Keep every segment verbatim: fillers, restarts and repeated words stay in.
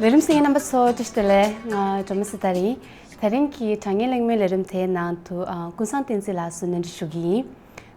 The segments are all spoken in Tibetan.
ལས་རིམ་གསན་མཁན་རྣམ་པ་ཚོ་བཀྲ་ཤིས་བདེ་ལེགས། ང་སྒྲོལ་མ་སི་ཏཱ་ཡིན། དེ་རིང་གི་དྲ་བརྙན་གླེང་མོལ་ལས་རིམ་དེའི་ནང་དུ་ཨ། ཀུན་བཟང་བསྟན་འཛིན་ལགས་སུ་གནད་འདྲི་ཞུ་གི་ཡིན།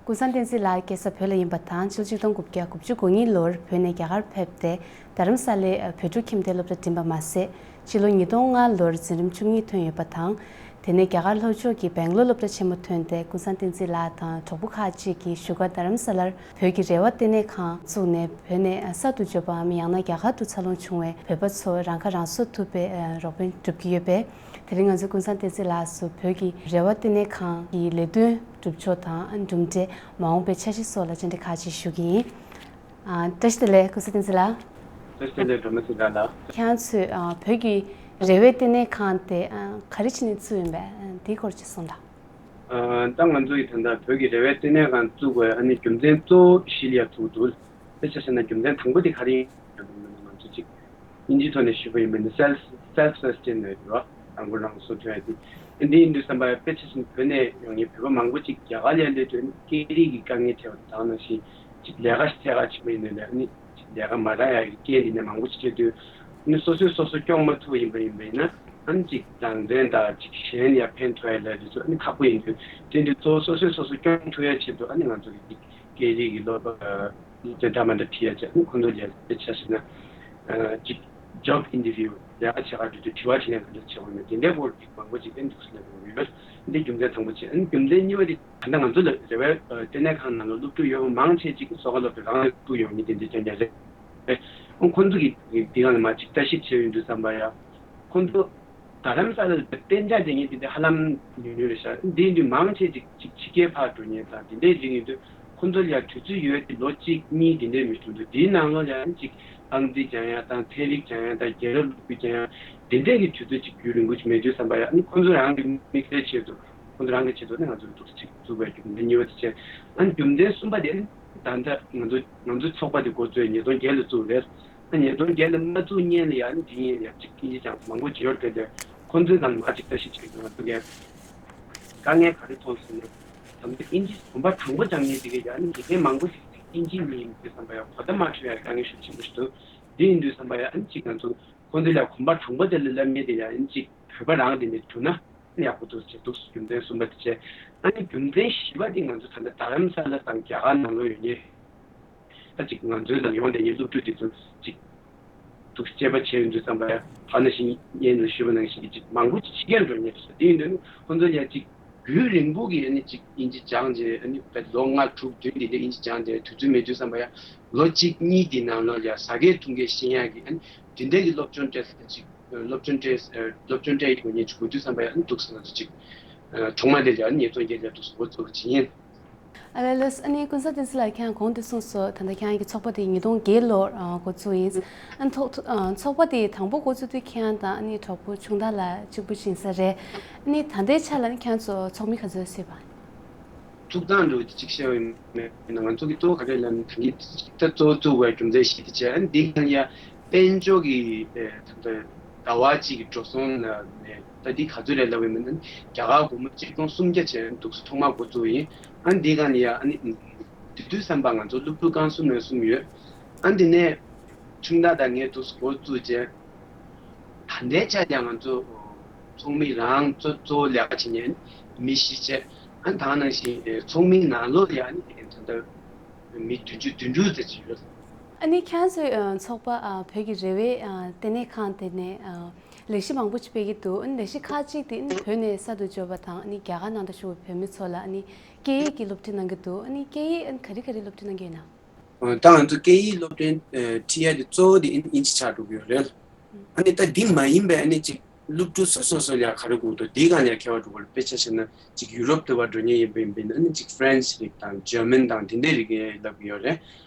ཀུན་བཟང་བསྟན་འཛིན་ལགས་སྐྱེས་ས་བོད་ལ་ཡིན་པ་དང་ཕྱི་ལོ་ཆིག་སྟོང་དགུ་བརྒྱ་དགུ་བཅུ་གོ་གཉིས་ལོར་བོད་ནས་རྒྱ་གར་ཕེབས་ཏེ་རྡ་རམ་ས་ལའི་ཨ། བོད་ཕྲུག་ཁྱིམ་སྡེའི་སློབ་གྲྭ་འགྲིམས་པ་མ་ཟད་ཕྱི་ལོ་ཉིས་སྟོང་ལྔ་ལོར་འཛིན་རིམ་བཅུ་གཉིས་ཐོན་ཡོད་པ་དང་། དེ་ནས་རྒྱ་གར་ལྷོ་ཕྱོགས་ཀྱི་སྦེང་ལོར་སློབ་གྲྭ་ཆེན་མོ་ཐོན་ཏེ་ཀུན་བཟང་བསྟན་འཛིན་ལགས་དང་གྲོགས་པོ་ཁག་ཅིག་གིས་བཞུགས་སྒར་རྡ་རམ་ས་ལར་བོད་ཀྱི་རེ་བ་ལྟེ་གནས་ཁང་བཙུགས་ནས་བོད་ནས་གསར་དུ་འབྱོར་པའམ་ཡང་ན་རྒྱ་གར་དུ་འཚར་ལོངས་བྱུང་བའི་བོད་པ་ཚོ་རང་ཁ་རང་གསོ་ཐུབ་པའི་རོགས་ཕན་སྒྲུབ་ཀྱི་ཡོད་པས། དེ་རིང་ང་ཚོས་ཀུན་བཟང་བསྟན་འཛིན་ལགས་སུ་བོད་ཀྱི་རེ་བ་ལྟེ་གནས་ཁང་གི་ལས་དོན་སྒྲུབ་ཕྱོགས་དང་གྲུབ་འབྲས། མ་འོངས་པའི་འཆར་གཞི་སོགས་ལ་བཅར་འདྲི་ཁག་ཅིག་ཞུ་གི་ཡིན། ཨ། བཀྲ་ཤིས་བདེ་ལེགས་ཀུན་བཟང་བསྟན་འཛིན་ལགས། བཀྲ་ཤིས་བདེ་ལེགས་སྒྲོལ་མ་སི་ཏཱ་ལགས། ཁྱེད་རང་ཚོས་ཨ། བོད་ཀྱི་རེ་བའི་ལྟེ་གནས་ཁང་དེ་ཨ། ག་རེ་བྱས་ནས་བཙུགས་ཡིན་པས་ཨ། དེའི་སྐོར་ཅིག་གསུངས་དང་། ཨ། ད་ང་ཚོ་ཡི་ད་ལྟ་བོད་ཀྱི་རེ་བའི་ལྟེ་གནས་ཁང་བཙུགས་པའི་ཨ་ནི་རྒྱུ་མཚན་གཙོ་བོ་བཞི་ལ་ཡ་ཐུག་འདུག་དཔེ་ཆ་བཞག་ན་རྒྱུ་མཚན་དང་པོ་དེ་ག་རེ་ཡིན་ལབ་ན་ང་ཚོ་ཅིག་དབྱིན་ཇིའི་ཐོག་ནས་ཞུས་པ་ཡིན་པ་ཡིན་ན་self self sustain ལབ་ཡོད་རེད་བ། རང་མགོ་རང་གསོ་ཐུབ་ཡ་དེ། ཨ་འདི་ཡིན་དུས་ཙམ་པ་ཡ་དཔེ་ཆ་བཞག་ན་བོད་ནས་ཡོང་མཁན་བོད་པ་མང་པོ་ཅིག་རྒྱ་གར་ལ་སླེབས་དུས་སྐད་རིགས་ཀྱི་དཀའ་ངལ་འཕྲད་པ་དང་ནང་བཞིན་ཅིག་ལས་ཀ་ཞིག་འཚོལ་ག་ཕྱིན་པ་ཡིན་ན་ཨ་ནི་ཅིག་ལས་ཀ་མ་རག་ཡ་གི་རྐྱེན་འདི་ནས་མང་པོ་ཅིག་འཕྲད་དུས་ཨ་ནི་སོ་སོས་སོ་སོ་སྐྱོང་མ་ཐུབ་པ་ཡིན་པ་ཡིན་པ་ཡིན་ན་ཨ་ནི་ཅིག་རང་བཙན་དང་ཅིག་གཞན་ལ་ཕན་ཐོགས་ཡ་ལ་དེ་ཚོ་ཨ་ནི་ཁག་པོ་ཡིན་དུས་དེ་འདི་ཚོ་སོ་སོས་སོ་སོ་སྐྱོང་ཐུབ་ཡ་ཆེད་དུ་ཨ་ནི་ང་ཚོ་གི་ཅིག་སྐད་རིགས་ཀྱི་སློབ་པ་སློབ་ཚན་འདྲ་མི་འདྲ་ཁྲིད་ཡ་བྱས་ཨ་ནི་ཁོང་ཚོ་ལ་དཔེ་ཆ་བཞག་ན་ཅིག་job interview ལས་ཀ་བྱེད་ག་འགྲོ་དུས་དྲི་བ་དྲིས་ལན་ག་འདྲ་བྱེད་དགོས་མེད་དེ་འདྲའི་སྐོར་གྱི་མང་པོ་ཅིག་ཨ་ནི་འདུག་སེ་ལབ་ཡོང་གི་ཡོད། འདི་རྒྱུ་མཚན་དང་པོ་བྱས་ཨ་ནི་རྒྱུ་མཚན་གཉིས་པ་དེ་ད་ལྟ་ང་ཚོ་ལ་རེ་བའི་ལྟེ་གནས་ཁང་ནང་ལ་སློབ་ཕྲུག་ཡོད་པ་མང་ཆེ་ཅིག་གི་གསོ་བ་སློབ་གྲྭ་རང་ལ་ཐུག་ཡོང་མཁན་དེ་འདྲའི་རྐྱང་རྐྱང་རེད། ཨང་ཁོང་ཚོ་གིས་འདི་ག་ལ་མ་ཅིག་བརྟག་ཞིབ་བྱས་ཡོང་དུས་ཙམ་པ་ཡ། ཁོང་ཚོ་རྡ་རམ་ས་ལ་ལ་གཏན་འཇགས་བསྡད་མཁན་དེ་འདྲ་ཧ་ལམ་ཉུང་ཉུང་རེད་ཤག་འདི་ཡིན་དུས་མང་ཆེ་ཅིག་ཅིག་ཕྱི་རྒྱལ་ཕར་འགྲོ་མཁན་དང་དེ་འདྲའི་རིགས་ཡིན་དུས་ཁོང་ཚོ་ལ་ཡ་དུས་ཚོད་ཡོད་དེ་ལོ་གཅིག་གཉིས་དེ་འདྲའི་མི་འགྲོ་འདུག་དེའི་ནང་ལོགས་ལ་ཡ་ཅིག་ཨང་རྩིས་སྦྱང་ཡ་དང་ཚན་རིག་སྦྱང་ཡ་དང་རྒྱལ་རབས་སློབ་ཁུལ་སྦྱང་ཡ་དེ་འདྲའི་གི་དུས་ཚོད་ཅིག་རྒྱུན་རིང་པོ་ཅིག་མེད་དུས་ཙམ་པ་ཡ་ཨ་ནི་ཁོང་ཚོ་རང་གི་དམིགས་བསལ་ཆེད་དུ། ཁོང་ཚོ་རང་གི་ཆེད་དུ་ནི་ང་ཚོ་འདུག་ཅིག་བཙུགས་པའི་རྒྱུ་མཚན་གཉིས་པ་དེ་བྱས། ཨ་ནི་རྒྱུ་མཚན་གསུམ་པ་དེ་ནི་ད་ལྟ་ང་ཚོ་ང་ཚོའི་ཚོགས་པ་དེ་འགོ་བཙུགས་ཉིས་སྟོང་བརྒྱད་ལ་བཙུགས་རེད། ཨ་ཉིས་སྟོང་བརྒྱད་ལ་མ་བཙུགས་སྔོན་ལ་ཡང་འདི་སྔོན་ལ་ཡང་ཅིག་དབྱིན་ཇི་སྦྱང་མང་པོ་བྱེད་ཡོད་རེད་དེ། ཁོང་ཚོའི་ནང་ལ་ཅིག་བརྟག་ཞིབ་བྱས་ཡོང་ང་ཚོ་གས་དཀའ་ངལ་ག་རེ་མཐོང་སོང་ན། ད་ལྟ་དབྱིན་ཇི་གོམ་པ་དང་པོ་སྦྱང་མཁན་དེ་གས་ཡང་དགེ་རྒན་མང་པོ་ཞིག་དབྱིན་ཇི་མི་ཡིན་དུས་ཙམ་པ་ཡང་གོ་བརྡ་མ་འཕྲོད་ཡ་དཀའ་ངལ་ཤུགས་ཆེན་པོ་ཞིག་འདུག་འདི་ཡིན་དུས་ཙམ་པ་ཡང་ཅིག་ང་ཚོ་ཁོང་ཚོ་ལ་གོམ་པ་དང་པོ་དེ་ལ་བསླབ་མཁན་དེ་ཡང་ཅིག་བོད་པ་རང་དེ་ནས་བྱུང་ན། ཡག་པོ་འདུག་ཅེས་འདུག་རྒྱུ་མཚན་གསུམ་པ་དེ་བྱས། ཨ་ནི་རྒྱུ་མཚན་བཞི་པ་དེ་ང་ཚོ་ད་ལྟ་རྡ་རམ་ས་ལ་དང་རྒྱ་གར་ནང་ལོགས་ཡོད་མཁན་ད་ཅིག་ང་ཚོའི་ནང་ཡོང་བསྡད་མཁན་སློབ་ཕྲུག་དེ་ཚོ་ཅིག་འདུག་དཔྱད་པ་བྱས་ཡོང་དུས་ཙམ་པ་ཡ་ད་ནང་བཞིན་སྔོན་ལ་ཞུས་པ་ནང་བཞིན་གྱི་ཅིག་མང་པོ་ཅིག་ཕྱི་རྒྱལ་འགྲོ་མཁན་རེད་ཤག་དེ་ཡིན་དུས་ནི་ཁོང་ཚོ་ཡ་ཅིག་རྒྱུན་རིང་པོ་གི་ཨ་ནི་ཅིག་དབྱིན་ཇི་སྦྱངས་རྗེས་ཨ་ནི་ལོ་ལྔ་དྲུག་བདུན་དེ་འདྲ་དབྱིན་ཇི་སྦྱངས་རྗེས་དུས་ཚོད་མེད་དུས་ཙམ་པ་ཡ་ལོ་གཅིག་གཉིས་དེ་ནང་ལོགས་ལ་ཡ་ཟ་མཁན་འཐུང་མཁན་ཤེས་ཡག་གི་ཨ་ནི་དེ་འདྲ་གི་སློབ་སྦྱོང་སྤྲད་ས་ཅིག་སློབ་སྦྱོང་སྤྲད། སློབ་སྦྱོང་སྤྲད་ཡོང་མཁན་ཅིག་དགོས་དུས་ཙམ་པ་ཡང་འདུག་སེ་ང་ཚོ་ཅིག་ཐོག་མ་དེ་ལ་ཡང་ཉིས་སྟོང་བརྒྱད་ལ་འདུག་སེ་འགོ་བཙུགས་པ་ཅིག་ཡིན། ཨ་ལེ་ལེས། ཨ་ནི་ཀུན་བཟང་བསྟན་འཛིན་ལགས་ཁྱེད་རང་གོང་དུ་གསུངས་སོང་། ད་ལྟ་ཁྱེད་རང་གི་ཚོགས་པ་དེ་ཉིས་སྟོང་བརྒྱད་ལོར་འགོ་བཙུགས་ཡིན། ཨ་ནི་ཐོག་ཨ་ཚོགས་པ་དེ་དང་པོ་འགོ་བཙུགས་དུས་ཁྱེད་རང་དང་ཨ་ནི་གྲོགས་པོ་ཆུང་བདག་ལགས་གཅིག་པུ་ཅིག་ཡིན་ས་རེད། ཨ་ནི་ད་ལྟའི་ཆ་ལ་ཨ་ནི་ཁྱེད་རང་ཚོ་ཚོགས་མི་ག་ཚོད་ཡོད་པ། ཐུགས་དྭངས་འགྲོ་དེ་གཅིག་བཤད་པ་ཡིན་ན་ང་ཚོ་གི་གཙོ་བོ་ག་རེ་ལབ་ན་ད་གིན་ད་གཙོ་བོ་བཙུགས་པའི་རྒྱུ་མཚན་བཞི་དེ་བྱས། ཨ་ནི་འདི་གང་ཡ་དཔལ་འབྱོར་གྱི་ཨེ་ད་ལྟ་ཟླ་བ་གཅིག་གི་འགྲོ་སོང་ལ་ནས་ད་འདི་ག་ཚོད་རེད་ལབ་པ་ཡིན་ན་རྒྱ་གར་སྒོར་མོ་ཆིག་སྟོང་སུམ་བརྒྱ་བྱས་འདུག་སེ་ཐོག་མར་འགོ་བཙུགས་ཡིན། ཨ་ནི་འདི་གང་ཡ་ཨ་ནི་དེ་དུས་ཙམ་པ་ང་ཚོ་སློབ་ཕྲུག་རྐང་གསུམ་ནས་གསུམ་ཡོད། ཨ་ནི་དེ་ནས་ཆུང་བདག་དང་ངས་འདུག་སེ་འགོ་བཙུགས་རྗེས། ད་ལྟའི་ཆ་ལ་ང་ཚོ་ཚོགས་མི་རང་གཙོ་གཙོ་བོ་ལས་ཀ་བྱེད་མཁན་མི་བཞི་བྱས། ཨ་ནི་ད་ག་ནང་བཞིན་ཚོགས་མིའི་ནང་ལོགས་ལ་ཡང་ཨ་ནི་ད་ལྟ་མི་བདུན་ཅུ་དོན་དྲུག་ཙམ་ཅིག་ཡོད། ཨ་ནི་ཁྱེད་ཚོའི་ཚོགས་པ་བོད་ཀྱི་རེ་བའི་ལྟེ་གནས་ཁང་དེ་ནས་ལས་གཞི་མང་པོ་ཅིག་སྤེལ་གྱི་འདུག་ཨ་ནི་ལས་གཞི་ཁག་ཅིག་དེ་ཨ་ནི་བོད་ནས་གསར་དུ་འབྱོར་བ་དང་ཨ་ནི་རྒྱ་གར་ནང་དུ་བཞུགས་པའི་བོད་མི་ཚོ་ལ་ཨ་ནི་སྐད་ཡིག་གི་སློབ་ཁྲིད་གནང་གི་འདུག་ཨ་ནི་སྐད་ཡིག་ཨ་ནི་ག་རེ་ག་རེ་སློབ་ཁྲིད་གནང་གི་ཡོད་ན། ད་ང་ཚོ་སྐད་ཡིག་སློབ་སྟོན་ཁྲིད་ཡ་དེ་གཙོ་བོ་དེ་དབྱིན་ཇི་ཆགས་འགྲོ་གི་ཡོད་རེད། ཨ་ནི་ད་འདི་མ་ཡིན་པའི་ཨ་ནི་ཅིག་སློབ་ཕྲུག་སོ་སོ་སོ་ལ་ག་རེ་དགོས་འདུག་འདི་གང་ལ་ཁྱད་པར་འགྲོ་གི་རེད། དཔེ་ཆ་བཞག་ན་ཅིག་ཡུ་རོབ་དུ་བ་འགྲོ་མཁན་ཡིན་པ་ཡིན་པ་ཡིན་ན་ཨ་ནི་ཅིག་ཧྥ་རན་སི་རིགས་དང་ཇར་མན་དང་དེ་འདྲའི་རིགས་བསླབ་ཀྱི་ཡོད་རེད།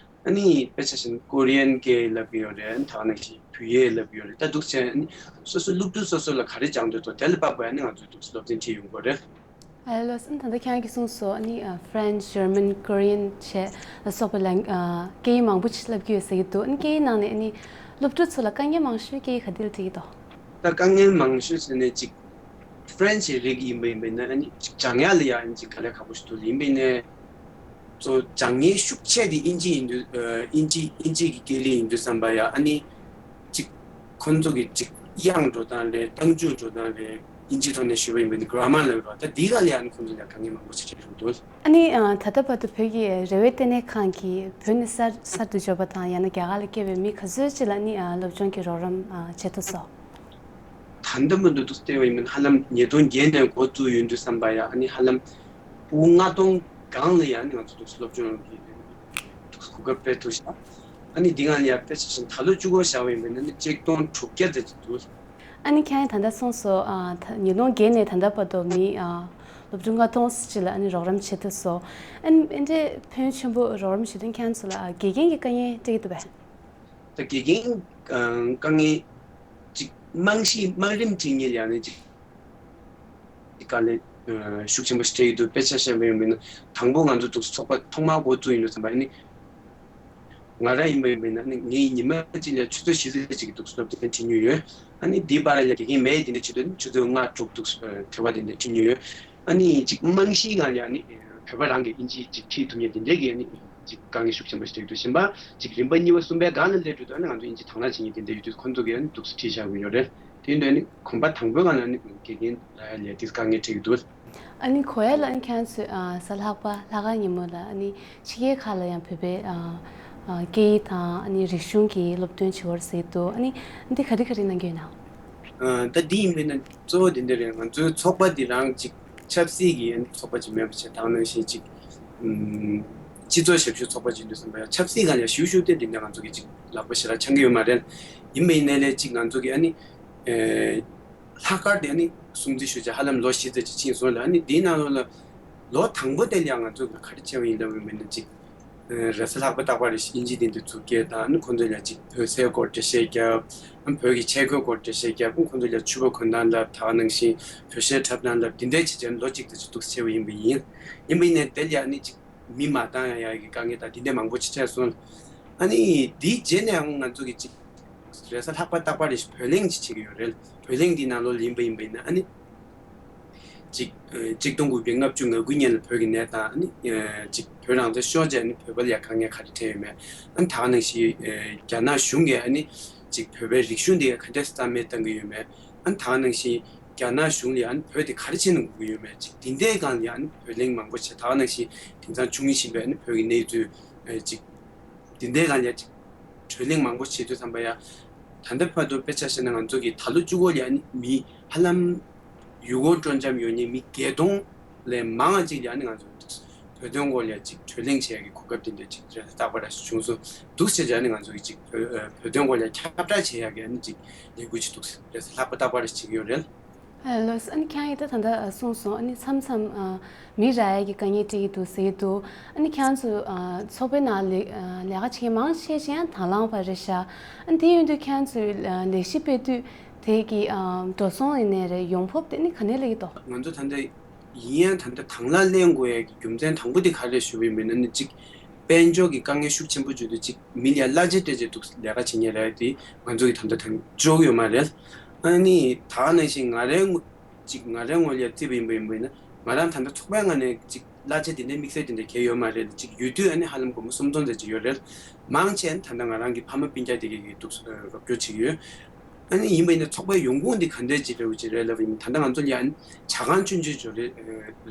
ཨ་ནི་དཔེ་ཆ་བཞག་ན་ཀོ་རི་ཡན་སྐད་བསླབ་ཀྱི་ཡོད་རེད། ཨ་ནི་ད་ག་ནང་བཞིན་བོད་ཡིག་བསླབ་ཀྱི་ཡོད་རེད། ད་འདུག་བྱས་ཨ་ནི་སོ་སོ་སློབ་ཕྲུག་སོ་སོ་ལ་ག་རེ་སྦྱང་འདོད་འདུག་དེ་ལ་དཔག་པའི་ཨ་ནི་ང་ཚོས་འདུག་སློབ་ཚན་ཁྲིད་ཡོང་གི་ཡོད་རེད། ཨ་ལོ། ཨ་ནི་ད་ལྟ་ཁྱེད་རང་གིས་གསུངས་སོང་། ཨ་ནི་ཨ་French, German, Korean བཅས་ལ་སོགས་པའི་ལན་ཨ་སྐད་ཡིག་མང་པོ་ཅིག་བསླབ་ཀྱི་ཡོད་ཟེར་གྱི་འདུག་ཨ་ནི་སྐད་ཡིག་ནང་ནས་ཨ་ནི་སློབ་ཕྲུག་ཚོ་ལ་དཀའ་ངལ་མང་ཤོས་སྐད་ཡིག་ག་དེ་ལ་འཕྲད་ཀྱི་འདུག་ད་དཀའ་ངལ་མང་ཤོས་ཟེར་ནས་ཅིག་French རིགས་ཡིན་པ་ཡིན་པ་ཡིན་ན་ཨ་ནི་ཅིག་སྦྱང་ཡག་ལ་ཡ་ཨ་ནི་ཅིག་དཀའ་ལས་ཁག་པོ་ཞིག་འདུག་ཡིན་པ་ཡིན་ནའི་གཙོ་སྦྱང་ཡས་ཤུགས་ཆེ་དེ་དབྱིན་ཇི་ཡིན་དུས་ཨ་དབྱིན་ཇི་དབྱིན་ཇི་གི་སྐད་རིགས་ཡིན་དུས་ཙམ་པ་ཡ་ཨ་ནི་ཅིག་ ཁོང་ཚོ་གི་ཅིག་དབྱངས་འགྲོ་སྟངས་རེད། རྟགས་འཇུག་འགྲོ་སྟངས་རེད། ཨིན་ཇིའི་ཐོག་ནས་ཞུས་པ་ཡིན་པ་ཡིན་ན་གྷི་ར་མར་ལབ་རོགས། ད་འདི་ག་ལ་ཡང་ཁོང་ཚོ་ལ་དཀའ་ངལ་མང་པོ་ཞིག་འཕྲད་བཞིན་འདུག། ཨ་ནི་ཨ། ད་ལྟ་བར་དུ་བོད་ཀྱི་རེ་བའི་ལྟེ་གནས་ཁང་གིས་བོད་ནས་གསར་གསར་དུ་འབྱོར་པ་དང་ཡང་ན་རྒྱ་གར་ལ་སྐྱེས་པའི་མི་ག་ཚོད་ཅིག་ལ་ནི་ཨ། སློབ་སྦྱོང་གི་རོགས་རམ་ཨ། བྱེད་ཐུབ་སོང་། ད་ལྟ་མ་གཏོགས་འདུག་བལྟས་པ་ཡིན་ན་ཧ་ལམ་ཉིས་སྟོང་བརྒྱད་ནས་འགོ་བཙུགས་ཡོང་དུས་ཙམ་པ་ཡ་ཨ་ནི་ཧ་ལམ་ཕྲུ་གུ་ལྔ་སྟོང་སྒང་ལ་ཡ་ཨ་ནི་ང་ཚོ་འདུག་སློབ་སྦྱོང་གི་འདུག་གོ་སྐབས་སྤྲད་ཐུབ་ཤག། ཨ་ནི་འདི་སྒང་ལ་ཡ་དཔེ་ཆ་བཞག་ན་ད་ལོ་བཅུ་གོ་བཞག་པ་ཡིན་པ་ཡིན་ན་ཨ་ནི་ཆིག་སྟོང་དྲུག་བརྒྱ་ཙམ་ཅིག་འདུག། ཨ་ནི་ཁྱེད་རང་ད་ལྟ་གསུངས་སོང་། ཨ། ད་ཉིས་སྟོང་བརྒྱད་ནས་ད་ལྟ་བར་དུ་མི་ཨ། སློབ་ཕྲུག་ལྔ་སྟོང་ཙམ་ཅིག་ལ་ཨ་ནི་རོགས་རམ་བྱེད་ཐུབ་སོང་། ཨ་ནི་ཨེ་འདྲའི་ཕོན་ཆེན་པོ་རོགས་རམ་ཞུ་མཁན་ཚོ་ལ་ཨ། དགེ་རྒན་གྱི་དཀའ་ངལ་འཕྲད་ཀྱི་འདུག་པས། ད་དགེ་རྒན་ཨ། དཀའ་ངལ་ཅིག་རྨང་གཞི་དམའ་རིམ་ཁྲིད་མཁན་ལ་ཡ་ཨ་ནི་ཅིག་དཀའ་ལས་ཨ། ཤུགས་ཆེན་པོ་ཞིག་འཕྲད་ཀྱི་འདུག། དཔེ་ཆ་བཞག་པ་ཡིན་ན་དང་པོ་ང་ཚོ་འདུག་ཚོགས་པ་ཐོག་མར་འགོ་བཙུགས་ཡིན་དུས་ཙམ་པ་ཨ་ནི། ང་རང་ཡིན་པ་ཡིན་པ་ཡིན་ན་ནི་ངས་ཉི་མ་གཅིག་ལ་ཆུ་ཚོད་བཞི་ཙམ་ཅིག་གི་འདུག་སློབ་ཚན་ཁྲིད་མྱོང་ཡོད། ཨ་ནི་འདིའི་བར་ལ་དགེ་རྒན་མེད་དེ་འདྲ་བྱེད་དུས་ནི་ཆུ་ཚོད་ལྔ་དྲུག་འདུག་བྲེལ་བ་དེ་འདྲ་ཁྲིད་མྱོང་ཡོད། ཨ་ནི་ཅིག་རྨང་གཞིའི་སྒང་ལ་ཨ་ནི་བོད་པ་རང་གིས་ཨིན་ཇི་ཅིག་ཁྲིད་ཐུབ་མཁན་དེ་འདྲའི་གི་ཨ་ནི་ཅིག་དཀའ་ངལ་ཤུགས་ཆེན་པོ་ཞིག་འཕྲད་ཀྱི་འདུག། གཞན་པ་ཅིག་རིམ་པ་གཉིས་པ་གསུམ་པའི་སྒང་ལ་སླེབས་འགྲོ་དུས་ཨ་ནི་ང་ཚོ་ཨིན་ཇི་དང་བླངས་བྱེད་མཁན་དེ་འདྲ་ཡོད་དུས་ཁོང་ཚོ་གིས་ཨ་ནི་འདུག་ཁྲིད་བཞག་གི་ཡོད་རེད། དེ་ཡིན་དུས་ཨ་ནི་གོམ་པ་དང་པོའི་སྒང་ལ་ཨ་ནི་དགེ་རྒན་ལ་ལས་དེ་དཀའ་ངལ་འཕྲད་ཀྱི་འདུག། ཨ་ནི་གོ་ཡ་ལ་ཨ་ནི་ཁྱེད་ཚོས་ཨ། གཟའ་ལྷག་པ་ལྷག་དཀར་ཉིན་མོ་ལ་ཨ་ནི་ཕྱི་རྒྱལ་ཁག་ལ་ཡང་བོད་པའི་ཨ། ཨ། སྐད་ཡིག་དང་ཨ་ནི་རིག་གཞུང་གི་སློབ་སྟོན་བྱེད་འོར་ཟེར་འདུག། ཨ་ནི་འདི་ག་རེ་ག་རེ་གནང་གི་ཡོད་ན། ཨ། ད་འདི་ཡིན་པས་ན་གཙོ་བོ་འདི་འདྲ་རེད། ང་ཚོའི་ཚོགས་པ་འདི་རང་ཅིག་ཆབ་སྲིད་ཀྱི་ཨ་ནི་ཚོགས་པ་ཅིག་མེད་པ་བྱས་དང་ནང་བཞིན་ཅིག་ཨམ། སྤྱི་ཚོགས་ཞབས་ཞུ་ཚོགས་པ་ཅིག་ཡིན་དུས་ཙམ་པ་ཡང་ཆབ་སྲིད་སྒང་ལ་ཞུ་ཞུ་སྟེ་འདི་འདྲ་ང་ཚོ་གི་ཅིག་ལག་པ་ཞེ་དྲག་འཆང་གི་ཡོད་མ་རེད། ཡིན་པ་ཡིན་ནའི་ལས་ཅིག་ང་ཚོ་གི་ཨ་ནི། ཨེ། ལྷག་དཀར་དེ་ནི་སྲུང་བརྩི་ཞུ་བྱ་ཧ་ལམ་ལོ་བཞི་ཙམ་ཅིག་ཕྱིན་སོང་ལ། ཨ་ནི་དེའི་ནང་ལོགས་ལ་ལོ་དང་པོ་དེ་ལ་ཡང་ང་ཚོ་ག་རེ་བྱས་པ་ཡིན་ལབ་པ་ཡིན་ན་ཅིག་ཨེ། རེས་གཟའ་ལྷག་པ་རྟག་པར་ཨིན་ཇི་དེ་འདྲ་ཚུར་སྐྱེལ་དང་། ཨ་ནི་ཁོང་ཚོ་ལ་ཅིག་བོད་སའི་སྐོར་འགྲེལ་བཤད་བརྒྱབ། ཨ་ནི་བོད་ཀྱི་ཆས་གོས་སྐོར་འགྲེལ་བཤད་བརྒྱབ། ཨ་ནི་ཁོང་ཚོ་ལ་ཕྱུ་པ་གོན་སྟངས་ལབ། ད་ག་ནང་བཞིན་བོད་གཞས་འཁྲབ་སྟངས་ལབ། དེ་འདྲའི་བྱས་བྱས་ལོ་གཅིག་དེ་ཚོ་འདུག་བྱས་པ་ཡིན་པ་ཡིན། ཡིན་པ་ཡིན་ནའི་དེ་ལ་ཡང་ཨ་ནི་ཅིག་མི་མ་བཏང་ཡ་ཡ་གི་དཀའ་ངལ་དང་དེ་འདྲ་མང་པོ་ཅིག་འཕྲད་སོང་། ཨ་ནི་དེའི་རྗེས་ནས་ཡང་ང་ཚོ་གི་ཅིག་རེས་གཟའ་ལྷག་པ་རྟག་པར་རེ་བཞིན་བོད་གླེང་ཅིག་བྱེད་ཀྱི་ཡོད་རེད། བོད་གླེང་འདིའི་ནང་ལོགས་ལ་ཡིན་པ་ཡིན་པ་ཡིན་ན་ཨ་ནི་ཅིག་ཨ། གཅིག་སྟོང་དགུ་བརྒྱ་ལྔ་བཅུ་ང་དགུ་ཉིན་ལ་བོད་ཀྱི་གནས་སྟངས། ཨ་ནི་ཨ། ཅིག་བོད་རང་བཙན་ཤོར་རྗེས་ཨ་ནི་བོད་པ་ལ་ཡ་དཀའ་ངལ་ག་རེ་འཕྲད་ཡོད་མེད། ཨ་ནི་ད་ག་ནང་བཞིན་ཨ། རྒྱ་ནག་གཞུང་གིས་ཨ་ནི་ཅིག་བོད་པའི་རིག་གཞུང་དེ་ག་འདྲས་རྩ་མེད་བཏང་གི་ཡོད་མེད། ཨ་ནི་ད་ག་ནང་བཞིན་རྒྱ་ནག་གཞུང་ལ་ཡ་ཨ་ནི་བོད་དེ་ག་རེ་བྱས་ནས་དགོས་ཀྱི་ཡོད་མེད། ཅིག་དེ་འདྲའི་སྒང་ལ་ཡ་ཨ་ནི་བོད་གླེང་མང་པོ་བྱས། ད་ག་ནང་བཞིན་དེང་སང་བྱུང་བཞིན་པའི་ཨ་ནི་བོད་ཀྱི་གནས་ཚུལ་ཨ། ཅིག་དེ་འདྲའི་སྒང་ལ་ཡ་ཅིག་བགྲོ་གླེང་མང་པོ་བྱེད་དུས་ཙམ་པ་ཡ། ད་ལྟ་བར་དུ་དཔེ་ཆ་བཞག་ན་ང་ཚོ་གི་ད་ལོ་བཅུ་གོ་ལ་ཡ་ཨ་ནི་མི་ཧ་ལམ་ཡུལ་སྐོར་སྤྲོ་འཆམ་ཡོང་མཁན་མི་བརྒྱད་སྟོང་ལས་མང་བ་ཅིག་ལ་ཡ་ཨ་ནི་ང་ཚོ་བོད་དོན་སྐོར་ལ་ཡ་ཅིག་བགྲོ་གླེང་བྱེད་ཡ་གི་གོ་སྐབས་དེ་འདྲ་ཅིག་རེས་གཟའ་རྟག་པར་བྱུང་སོང་། འདུག་བྱས་བྱས་ཨ་ནི་ང་ཚོ་གི་ཅིག་བོད་ཨ། བོད་དོན་སྐོར་ལ་ཡ་ཁྱབ་བསྒྲགས་བྱེད་ཡ་གི་ཨ་ནི་ཅིག་ལས་འགུལ་ཅིག་འདུག་རེས་གཟའ་ལྷག་པ་རྟག་པར་བྱེད་ཀྱི་ཡོད་རེད། ཨ་ལོས། ཨ་ནི་ཁྱེད་རང་གིས་ད་ད་ལྟ་གསུངས་སོང་། ཨ་ནི་མཚམས་མཚམས་ཨ། མི་རག་ཡ་གི་དཀའ་ངལ་འཕྲད་ཀྱི་འདུག་ཟེར་གྱི་འདུག། ཨ་ནི་ཁྱེད་རང་ཚོ་ཨ། ཚོགས་པའི་ནང་ལས་ཨ། ལས་ཀ་བྱེད་མཁན་མང་ཆེ་ཤོས་ཡང་དང་བླངས་པ་རེད་ཤག། ཨ་ནི་དེ་ཡིན་དུས་ཁྱེད་རང་ཚོའི་ཨ། ལས་གཞི་སྤེལ་དུས་དེ་གི་ཨ། འགྲོ་སོང་ཡིན་ནའི་རེད། ཡོང་འབབ་དེ་ནི་ག་ནས་སླེབས་ཀྱི་འདུག། ང་ཚོ་ད་ལྟ་ཡིན་ཡང་ད་ལྟ་དང་བླངས་ལེན་དགོས་ཡ་གི་རྒྱུ་མཚན་དང་པོ་དེ་ག་རེ་རེད་ཞུ་བ་ཡིན་པ་ཡིན་ན་ནི་གཅིག་དཔལ་འབྱོར་གྱི་དཀའ་ངལ་ཤུགས་ཆེན་པོ་བརྗོད་དུས་གཅིག་མི་ལ་གླ་ཆ་སྤྲད་བྱས་འདུག་ལས་ཀ་བྱེད་མཁན་རེད་དེ། ང་ཚོ་གི་ད་ལྟ་ཐང་ཆོག་ཡོད་མ་རེད། ཨ་ནི་ད་ག་ནང་བཞིན་ང་རའི་ངོ་གཅིག་ང་རའི་ངོས་ལ་བརྩིས་པ་ཡིན་པ་ཡིན་པ་ཡིན་ན་ང་རང་ད་ལྟ་ཚོགས་པའི་ངོས་ནས་གཅིག་གླ་ཆ་དེ་འདྲའི་དམིགས་བསལ་དེ་འདྲ་གང་ཡང་ཡོད་མ་རེད། གཅིག་ཡོད་དུས་ཨ་ནི་ཧ་ལམ་སྒོར་མོ་སུམ་སྟོང་ཙམ་ཅིག་ཡོད་རེད། མང་ཆེ་ད་ལྟ་ང་རང་གི་ཕ་མ་སྤུན་ཀྱག་དེ་གས་ཀྱིས་འདུག་རོགས་སྐྱོར་བྱེད་ཀྱི་ཡོད། ཨ་ནི་ཡིན་པ་ཡིན་ན་ཚོགས་པའི་ཡོང་ཁུངས་འདི་ག་འདྲས་ཅིག་རེད་པ་ཅིག་རེད་ལབ་པ་ཡིན་ན། ད་ལྟ་ང་ཚོ་ལ་ཡ་ཨ་ནི་ཇ་ཁང་ཆུང་ཆུང་ཅིག་ཡོད་རེད།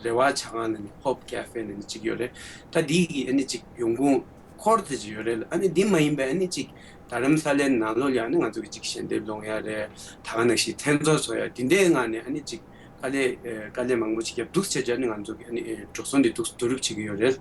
རེ་བ་ཇ་ཁང་ལབ་ནས་ཧོབ་ཀེ་ཧྥེ་ལབ་ནས་ཅིག་ཡོད་རེད། ད་འདི་གི་ཨ་ནི་ཅིག་ཡོང་ཁུངས་ཁོར་དེ་ཅིག་ཡོད་རེད། ཨ་ནི་འདི་མ་ཡིན་པའི་ཨ་ནི་ཅིག་རྡ་རམ་ས་ལའི་ནང་ལོགས་ལ་ཡ་ཨ་ནི་ང་ཚོ་གི་ཅིག་ཞལ་འདེབས་སློང་ཡ་རེད། ད་ག་ནང་བཞིན་མཚན་ཚོགས་བཟོ་ཡ་དེ་འདྲའི་ངང་ནས་ཨ་ནི་ཅིག་དཀའ་ལས་ཨེ། དཀའ་ལས་མང་པོ་ཅིག་བརྒྱབ་འདུག་བྱས་བྱས་ཨ་ནི་ང་ཚོ་གི་ཨ་ནི་ཨེ། འགྲོ་སོང་འདི་འདུག་བསྡུ་རུབ་བྱེད་ཀྱི་ཡོད་རེད།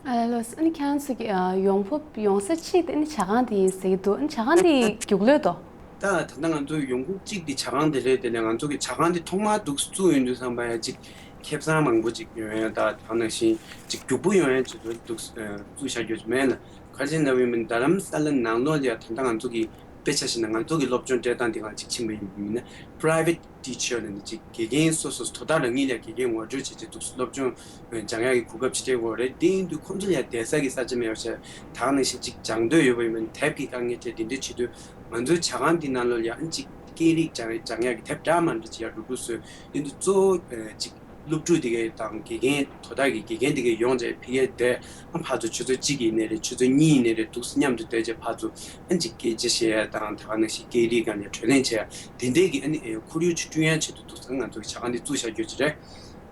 ཨ་ལོས། ཨ་ནི་ཁྱེད་རང་ཚོ་གི་ཨ། ཡོང་འབབ་ཡོང་ས་གཅིག་དེ་ནི་ཇ་ཁང་དེ་ཡིན་ཟེར་གྱི་འདུག། ཨ་ནི་ཇ་ཁང་དེ་རྒྱུགས་ལོས་དོ། ད་ད་ལྟ་ང་ཚོའི་ཡོང་འབབ་གཅིག་དེ་ཇ་ཁང་དེ་རེད། དེ་ནས་ང་ཚོ་གི་ཇ་ཁང་དེ་ཐོག་མར་འདུག་བཙུགས་ཡོང་དུས་ཙམ་པ་ཡ་ཅིག་ཁེ་བཟང་མང་པོ་ཅིག་ཡོང་ཡ་ད་ད་ནང་བཞིན་ཅིག་རྒྱུགས་པོ་ཡོང་ཡ་ཅིག་འདུག་བཙུགས་བཞག་རྒྱུ་ཅིག་མེད་ལ། ག་རེ་ཟེར་ན་བའི་མིན་རྡ་རམ་ས་ལ་ནང་ལོགས་ལ་ཡ་ད་ལྟ་ང་ཚོ་གི་དཔེ་ཆ་བཞག་ན་ང་ཚོ་གི་སློབ་སྦྱོང་སྤྲད་སྟངས་དེ་གང་ཅིག་ཕྱིན་པ་ཡིན་ན་པ་རའི་ཝེ་ཊི་ཊི་ཆར་ལ་ནི་ཅིག་དགེ་རྒན་སོ་སོ་དོ་བདག་རང་ཉིད་ལ་དགེ་རྒན་ངོ་སྤྲོད་བྱེད་ཆེད་དུ་སློབ་སྦྱོང་སྦྱང་ཡག་གི་གོ་སྐབས་ཅིག་སྤྲད་དགོས་རེད། དེ་ཡིན་དུས་ཁོང་ཚོ་ལ་ཡང་བསྡད་ས་གི་ས་ཆ་མེད་པ་བྱས། ད་ག་ནང་བཞིན་ཅིག་སྦྱང་འདོད་ཡོད་པ་ཡིན་ན་དེབ་ཀྱི་དཀའ་ངལ་འཕྲད། དེ་འདྲ་བྱེད་དུས་ང་ཚོའི་ཇ་ཁང་འདི་ནང་ལོགས་ལ་ཡང་ཅིག་སྐད་རིགས་སྦྱང་སྦྱང་ཡག་གི་དེབ་འདྲ་མི་འདྲ་ཅིག་ཡར་འགྲོ་འགྲོ་བཟོས་ཡིན་དུས་གཙོ་བོ་ཅིག་ སློབ་ཕྲུག་དེ་གའི་དང་དགེ་རྒན་དོ་བདག་གི་དགེ་རྒན་དེ་གའི་ཡོང་བྱས་ཕ་གིར་བསྡད། ཨ་ཕར་ཚུར་ཆུ་ཚོད་གཅིག་ཡིན་ནའི་རེད། ཆུ་ཚོད་གཉིས་ཡིན་ནའི་རེད། འདུག་སེ་མཉམ་དུ་བསྡད་བྱས་ཕར་ཚུར་ཨ་ཅིག་སྐད་ཆ་བཤད་ཡ་དང་། ད་ག་ནང་བཞིན་སྐད་རིགས་སྒང་ལ་གྲོས་གླེང་བྱེད་ཡ་དེ་འདྲའི་གི་ཨ་ནི་ཨེ་ཁོར་ཡུག་ཅིག་བསྐྲུན་ཡ་ཆེད་དུ་འདུག་སེ་ང་ཚོ་གི་ཇ་ཁང་འདི་བཙུགས་བཞག་རྒྱུ་ཅིག་རེད།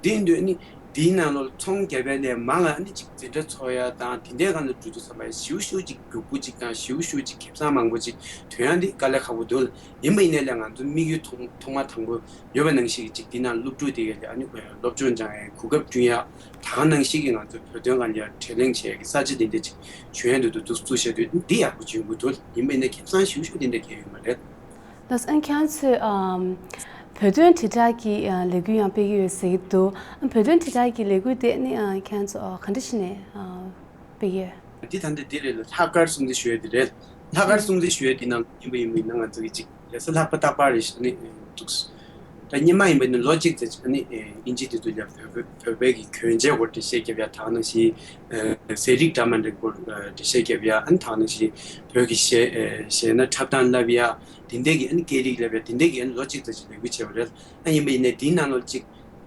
དེ་ཡིན་དུས་ཨ་ནི་དེའི་ནང་ལོགས་ཚོང་རྒྱག་པའི་ལས་མང་ལ་ཨ་ནི་ཅིག་འཛིན་གྲྭ་ཚོགས་ཡ་དང་། དེ་འདྲའི་སྒང་ལ་འགྲོ་དུས་ཙམ་པ་ཞེ་པོ་ཞེ་པོ་ཅིག་རྒྱུགས་པོ་ཅིག་དང་། ཞེ་པོ་ཞེ་པོ་ཅིག་ཁེ་བཟང་མང་པོ་ཅིག་ཐོན་ཡ་འདི་དཀའ་ལས་ཁག་པོ་འདུག་ལ། ཡིན་པ་ཡིན་ནའི་ལས་ང་ཚོ་དམིགས་ཡུལ་ཐོག་ཐོག་མ་དང་པོ་ཡོད་པ་ནང་བཞིན་གྱི་ཅིག་འདི་ནང་སློབ་ཕྲུག་དེ་གའི་ལས་ཨ་ནི་སློབ་སྦྱོང་སྦྱང་ཡའི་གོ་སྐབས་བསྐྲུན་ཡ། ད་ག་ནང་བཞིན་གྱི་ང་ཚོ་བོད་དོན་སྒང་ལ་ཡ་གྲོས་གླེང་བྱེད་ཡ་གི་ས་ཆ་འདི་འདྲ་ཅིག་བྱུང་ཡ་འདུག་འདུག་འདུག་བཙུགས་བཞག་དུས་འདི་ཡག་པོ་ཅིག་ཡོང་གི་འདུག་ཡིན་པ་ཡིན་ནའི་ཁེ་བཟང་ཞེ་པོ་ཞེ་པོ་འདི་འདྲ་གང་ཡང་ཡོད་མ་རེད། ལགས་སོ། ཨ་ནི་ཁྱེད་ཚོས་ཨམ་བོད་དོན་དྲིལ་བསྒྲགས་ཀྱི་ཨ་ལས་འགུལ་ཡང་སྤེལ་གྱི་ཡོད་ཟེར་གྱི་འདུག་ཨ་བོད་དོན་དྲིལ་བསྒྲགས་ཀྱི་ལས་འགུལ་དེ་ནི་ཨ་ཁྱེད་ཚོ་ཨ་ག་འདྲ་བྱས་ནས་ཨ་སྤེལ་གྱི་ཡོད། འདི་ད་ལྟ་འདི་རེད་ལ། ལྷག་དཀར་སྲུང་བརྩི་ཞུ་ཡ་འདི་རེད། ལྷག་དཀར་སྲུང་བརྩི་ཞུ་ཡ་འདི་ནང་ཡིན་པ་ཡིན་པ་ཡིན་ན་ང་ཚོ་གི་ཅིག་རེས་གཟའ་ལྷག་པ་རྟག་པར་རེ་ཞིག་ཨ་ནི་འདུག་ད་སྔོན་མ་ཡིན་པ་ཡིན་ན་ལོ་གཅིག་ཙམ་ཅིག་ཨ་ནི་ཨིན་ཇི་དེ་ཚོ་ལ་བོད་བོད་པའི་གི་གྱོན་ཆས་སྐོར་འགྲེལ་བཤད་རྒྱབ་ཡ། ད་ག་ནང་བཞིན་ཟས་རིགས་འདྲ་མི་འདྲའི་སྐོར་འགྲེལ་བཤད་རྒྱབ་ཡ། ཨ་ནི་ད་ག་ནང་བཞིན་བོད་ཀྱི་གཞས་གཞས་སྣ་འཁྲབ་སྟངས་བསླབ་ཡ། དེ་འདྲའི་གི་ཨ་ནི་སྐད་རིགས་བསླབ་ཡ། དེ་འདྲའི་གི་ཨ་ནི་ལོ་གཅིག་ཙམ་ཅིག་ལས་འགུལ་བྱས་པ་རེད། ཨ་ཡིན་པ་ཡིན་ནའི་དེའི་ནང་ལོགས་ཅིག་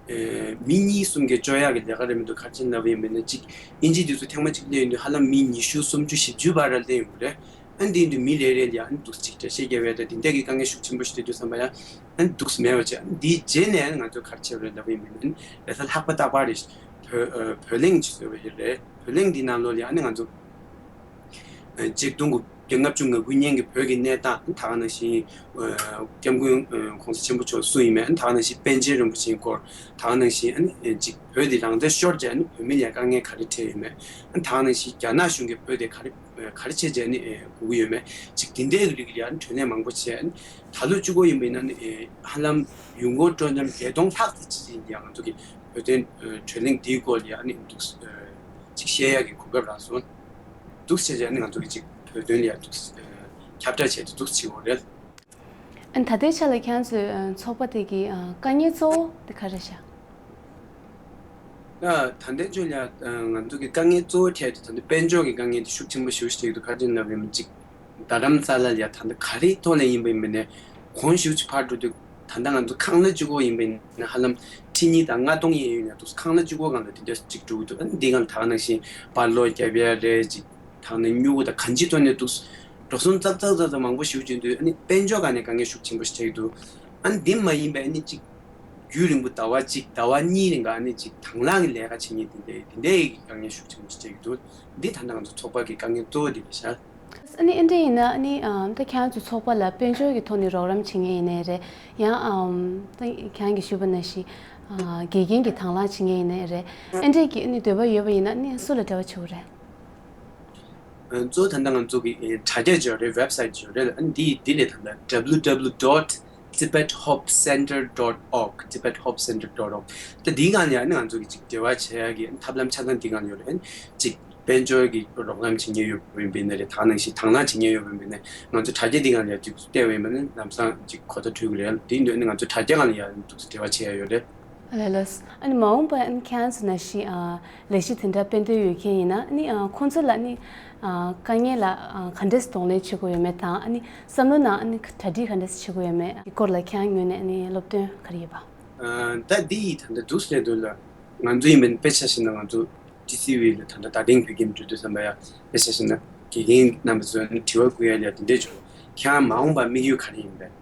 ཨེ་མི་གཉིས་གསུམ་གྱིས་བཅོ་ཡག་གི་ལས་ཀ་རེད་མི་འདུག་ག་རེ་བྱས་ནས་ལབ་པ་ཡིན་པ་ཡིན་ན། ཅིག་ཨིན་ཇི་དེ་ཚོ་ཐེངས་མ་གཅིག་སླེབས་ཡོང་དུས་ཧ་ལམ་མི་ཉི་ཤུ་སུམ་ཅུ་བཞི་བཅུ་བར་ལ་སླེབས་ཡོང་གི་རེད། ཨ་ནི་དེ་ཡིན་དུས་མི་རེ་རེ་ལ་ཡ་ཨ་ནི་འདུག་ཅིག་འགྲེལ་བཤད་རྒྱབ་ཡ་དང་དེ་འདྲ་གི་དཀའ་ངལ་ཤུགས་ཆེན་པོ་ཞིག་འཕྲད་དུས་ཙམ་པ་ཡ་ཨ་ནི་འདུག་མེད་པ་བྱས། ཨ་ནི་དེའི་རྗེས་ནས་ཨ་ནི་ང་ཚོས་ག་རེ་བྱས་པ་རེད་ལབ་པ་ཡིན་པ་ཡིན་ན། ཨ་ནི་རེས་གཟའ་ལྷག་པ་རྟག་པར་རེ་བོད་ཨ་བོད་གླེང་བྱེད་སྲོལ་ཡོད་རེད། བོད་གླེང་འདི་ནང་ལོགས་ལ་ཡ་ཨ་ནི་ང་ཚོ་ཆིག་སྟོང་དགུ་བརྒྱ་ལྔ་བཅུ་ང་དགུ་ཉིན་གྱི་བོད་ཀྱི་གནས་སྟངས། ད་ག་ནང་བཞིན་སྐྱབས་མགོན་༸གོང་ས་ཆེན་པོ་མཆོག་སུ་ཡིན་མིན། ད་ག་ནང་བཞིན་པཎ་ཆེན་རིན་པོ་ཆེའི་སྐོར། ད་ག་ནང་བཞིན་ཨ་ནི་ཅིག་བོད་འདི་རང་བཙན་ཤོར་རྗེས་ཨ་ནི་བོད་མི་ལ་དཀའ་ངལ་ག་རེ་འཕྲད་ཡོད་མེད། ད་ག་ནང་བཞིན་རྒྱ་ནག་གཞུང་གིས་བོད་དེ་ག་རེ་ག་རེ་བྱས་རྗེས་ཨ་ནི་དགོས་ཀྱི་ཡོད་མེད། ཅིག་དེ་འདྲའི་རིགས་ལ་ཨ་ནི་གྲོས་གླེང་མང་པོ་བྱས། ཨ་ནི་ད་ལོ་གཅིག་པོ་ཡིན་པ་ཡིན་ན་ཨ་ནི་ཧ་ལམ་ཡོང་སྒོ་སྤྲོད་མཁན་བརྒྱད་སྟོང་ལྷག་ཙམ་ཅིག་ཡིན་ཡང་ང་ཚོ་གི་བོད་དོན་གྲོས་གླེང་འདིའི་སྐོར་ལ་ཨ་ནི་འདུག་ཅིག་བཤད་ཡག་གི་གོ་སྐབས་རག་སོང་། འདུག་བྱས་རྗེས་ནི་ང་ཚོ་གི་ཅིག་བོད་དོན་ལ་ཡ་འདུག་ཁྱབ་བསྒྲགས་བྱས་ཏེ་འདུག་བྱེད་དགོས་རེད། ཨ་ནི་ད་ལྟའི་ཆ་ལ་ཁྱེད་ཚོའི་ཚོགས་པ་དེ་གི་དཀའ་ངལ་གཙོ་བོ་དེ་ག་རེ་རེད་ཤག་ད་ད་ལྟའི་ཆ་ལ་ང་ཚོ་གི་དཀའ་ངལ་གཙོ་བོ་འཕྲད་དེ་ད་ལྟ་དཔལ་འབྱོར་གྱི་དཀའ་ངལ་དེ་ཤུགས་ཆེན་པོ་ཞེ་པོ་ཞིག་འཕྲད་ཀྱི་འདུག་ག་རེ་ཡིན་ལབ་ཡིན་ན་ཅིག་རྡ་རམ་ས་ལ་ལ་ཡ་ད་ལྟ་ག་རེའི་ཐོག་ནས་ཡིན་པ་ཡིན་པ་ནས་གོང་ཞེ་པོ་ཅིག་འཕར་འགྲོ་དུས། ད་ལྟ་ང་ཚོ་ཁང་གླ་གཅིག་པོ་ཡིན་པ་ཡིན་ན་ཧ་ལམ་ཁྲི་གཉིས་དང་ལྔ་སྟོང་ཡན་ཡོད་ནས་འདུག་ཁང་གླ་གཅིག་པོ་སྒང་ལ་དེ་འདྲ་ཅིག་འགྲོ་གི་འདུག་ཨ་ནི་འདི་སྒང་ལ་ད་ག་ནང་བཞིན་པར་སློག་རྒྱབ་ཡ་རེད། ཅིག་ད་ག་ནང་སྨྱུ་གུ་དང་གང་ཅིའི་ཐོག་ནས་འདུག་འགྲོ་སོང་ཙག་ཙག་ཙག་ཙག་མང་པོ་ཞེ་པོ་ཅིག་འདུག་ཨ་ནི་དཔལ་འབྱོར་སྒང་ནས་དཀའ་ངལ་ཤུགས་ཆེན་པོ་ཞིག་འཕྲད་ཀྱི་འདུག་ཨ་ནི་འདི་མ་ཡིན་པའི་ཨ་ནི་ཅིག་རྒྱུན་རིང་པོ་ཟླ་བ་གཅིག་ཟླ་བ་གཉིས་རིང་ག་ཨ་ནི་ཅིག་དང་བླངས་ཀྱི་ལས་ཀ་བྱེད་མཁན་དེ་འདྲའི་དེ་འདྲའི་དཀའ་ངལ་ཤུགས་ཆེན་པོ་ཞིག་འཕྲད་ཀྱི་འདུག་འདི་ད་ལྟ་ང་ཚོ་ཚོགས་པ་གི་དཀའ་ངལ་གཙོ་བོ་འདི་རེད་ཤག་ཨ་ནི་ཨེ་འདྲ་ཡིན་ན་ཨ་ནི་ཨམ་ད་ཁྱེད་རང་ཚོའི་ཚོགས་པ་ལ་དཔལ་འབྱོར་གྱི་ཐོག་ནས་རོགས་རམ་བྱེད་མཁན་ཡིན་ནའི་རེད། ཡང་ཨམ་ད་ཁྱེད་རང་གིས་ཞུས་པ་ནང་བཞིན་ཨ་དགེ་རྒན་གྱི་དང་བླངས་བྱེད་མཁན་ཡིན་ནའི་རེད། ཨེ་འདྲས་ཀྱི་ཨ་ནི་འདོད་པ་ཡོད་པ་ཡིན་ན་ཨ་ནི་སུ་ལ་འབྲེལ་བ་བྱེད་དགོས་རེད། ཨ་གཙོ་བོ་ད་ལྟ་ང་ཚོ་གི་ཨེ་དྲ་རྒྱ་ཅིག་ཡོད་རེད། ཝེབ་སའིཊ་ཅིག་ཡོད་རེད། ཨ་ནི་འདི་འདི་ལས་ད་ལྟ་W W W dot tibet hope center dot org, tibet hope center dot org ད་འདི་སྒང་ལ་ཡང་ཨ་ནི་ང་ཚོ་གི་ཅིག་འབྲེལ་བ་བྱེད་ཡ་གི་ཐབས་ལམ་ཆ་ཚང་འདི་སྒང་ལ་ཡོད་རེད། ཨ་ནི་ཅིག་དཔལ་འབྱོར་གྱི་རོགས་རམ་བྱེད་མཁན་ཡོད་པ་ཡིན་པ་ཡིན་ན་རེད། དེ་ནང་བཞིན་དང་བླངས་བྱེད་མཁན་ཡོད་པ་ཡིན་པ་ཡིན་ན་ང་ཚོ་དྲ་རྒྱ་འདི་སྒང་ལ་ཡང་ཅིག་བལྟས་པ་ཡིན་པ་ཡིན་ན་ལམ་སང་ཅིག་གོ་བརྡ་འཕྲོད་ཀྱི་རེད། དེ་ཡིན་དུས་ཨ་ནི་ང་ཚོ་དྲ་རྒྱ་སྒང་ལ་ཡང་འདུག་སེ་འབྲེལ་བ་བྱེད་ཡ་ཡོད་རེད། ལགས་ལགས། ཨ་ནི་མ་འོངས་པར་ཨ་ནི་ཁྱེད་རང་ཚོ་ནང་བཞིན་ཨ་ལས་གཞི་དེ་འདྲ་སྤེལ་འདོད་ཡོད་མཁན་ཡིན་ན་ཨ་ནི་ཨ་ཁོང་ཚོ་ལ་ཨ་ནི་ཨ་དཀའ་ངལ་ལ་ཨ་ག་འདྲས་གདོང་ལེན་བྱེད་དགོས་ཡོད་མེད་དང་། ཨ་ནི་བསམ་བློ་ནང་ཨ་ནི་གྲ་སྒྲིག་ག་འདྲས་བྱེད་དགོས་ཡོད་མེད་ཀྱི་སྐོར་ལ་ཁྱེད་རང་ངོས་ནས་ཨ་ནི་སློབ་སྟོན་ག་རེ་ཡོད་པ། ཨ་ད་འདི་ཡིས་ད་ལྟ་འདུག་སེ་ལབ་དུས་ལ་ང་ཚོ་ཡིན་པ་ཡིན་ན་དཔེ་ཆ་བཞག་ན་ང་ཚོ་ཊི་སི་ཝི་ལ་ད་ལྟ་རྡ་སྟེང་བོད་ཁྱིམ་འགྲོ་དུས་ཙམ་པ་ཡ་དཔེ་ཆ་བཞག་ན་དགེ་རྒན་རྣམ་པ་ཚོ་ནི་དྲི་བ་བཀོད་ཡ་ལ་དེ་འདྲས་བྱུང་། ཁྱེད་རང་མ་འོངས་པར་དམིགས་ཡུལ་ག་རེ་ཡིན་པས།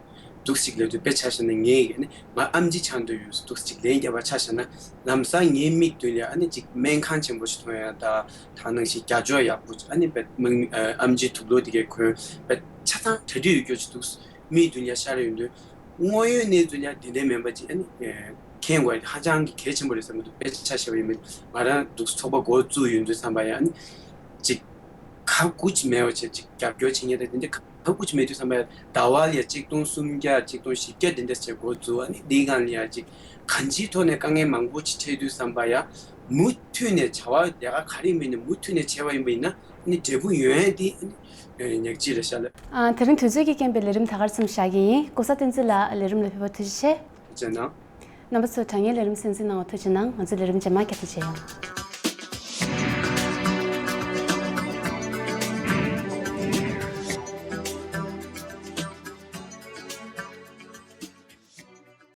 འདུག་ཅིག་ལབ་དུས་དཔེ་ཆ་བཞག་ན་ངས་ནི་ང་ཨེམ་ཆི་ཆགས་འདོད་ཡོད། འདུག་ཅིག་ལན་བརྒྱབ་པ་ཆ་བཞག་ན་ལམ་སང་ངའི་མིག་མདུན་ལ་ཨ་ནི་ཅིག་སྨན་ཁང་ཆེན་པོ་ཞིག་མཐོང་ཡ་ད་ད་ནང་བཞིན་རྒྱ་ཅོག་ཡག་པོ་ཅིག་ཨ་ནི་དཔེ་དམིགས་ཨེམ་ཆི་དུག་ལོག་དེ་གའི་གོན་དཔེ་ཆ་ཚང་གྲ་སྒྲིག་ཡོད་རྒྱུ་ཅིག་འདུག་མིག་མདུན་ལ་ཤར་ཡོང་དུས། དངོས་ཡོད་གནས་ཚུལ་ཡང་དེ་འདྲའི་མིན་པ་ཅིག་ཨ་ནི་མཁྱེན་དགོས་ཧ་ཅང་གི་གལ་ཆེན་པོ་རེད་བསམ་གྱི་འདུག་དཔེ་ཆ་བཞག་པ་ཡིན་པ་ང་རང་འདུག་ཚོགས་པ་འགོ་བཙུགས་ཡོང་དུས་ཙམ་པ་ཡང་ཨ་ནི་ཅིག་ཁག་ཁུར་ཅིག་མེད་པ་བྱས་ཅིག་རྒྱབ་སྐྱོར་བྱེད་མཁན་དང་དེ་འདྲ་ཁག་ཁུར་ཅིག་མེད་དུས་ཙམ་པ་ཡང་ཟླ་བ་ལ་ཡ་གཅིག་སྟོང་སུམ་བརྒྱ་གཅིག་སྟོང་བཞི་བརྒྱ་དེ་འདྲ་བྱས་འགོ་བཙུགས། ཨ་ནི་འདིའི་སྒང་ལ་ཡ་ཅིག་གང་ཅིའི་ཐོག་ནས་དཀའ་ངལ་མང་པོ་ཅིག་འཕྲད་དུས་ཙམ་པ་ཡང་མུ་མཐུད་ནས་བྱ་བ་ལས་ཀ་ག་རེ་ཡིན་པ་ཡིན་ན་མུ་མཐུད་ནས་བྱས་པ་ཡིན་པ་ཡིན་ན་ཨ་ནི་འབྲས་བུ་ཡོང་ཡ་དེ་ཨ་ནི་ཉག་གཅིག་རེད་ཤག་ལ། ཨ་དེ་རིང་དུས་ཚོད་ཀྱིས་རྐྱེན་པས་ལས་རིམ་ད་གར་མཚམས་བཞག་གི་ཡིན། ༸གོང་ས་བསྟན་འཛིན་ལགས་ལས་རིམ་ལ་ཕེབས་པར་ཐུགས་རྗེ་ཆེ། ཐུགས་རྗེ་གནང་། རྣམ་པ་ཚོ་དྲ་བརྙན་ལས་རིམ་གསན་གཟིགས་གནང་བར་ཐུགས་རྗེ་གནང་། ང་ཚོ་ལས་རིམ་རྗེས་མ་བསྐྱར་དུ་མཇལ་ཡོང་།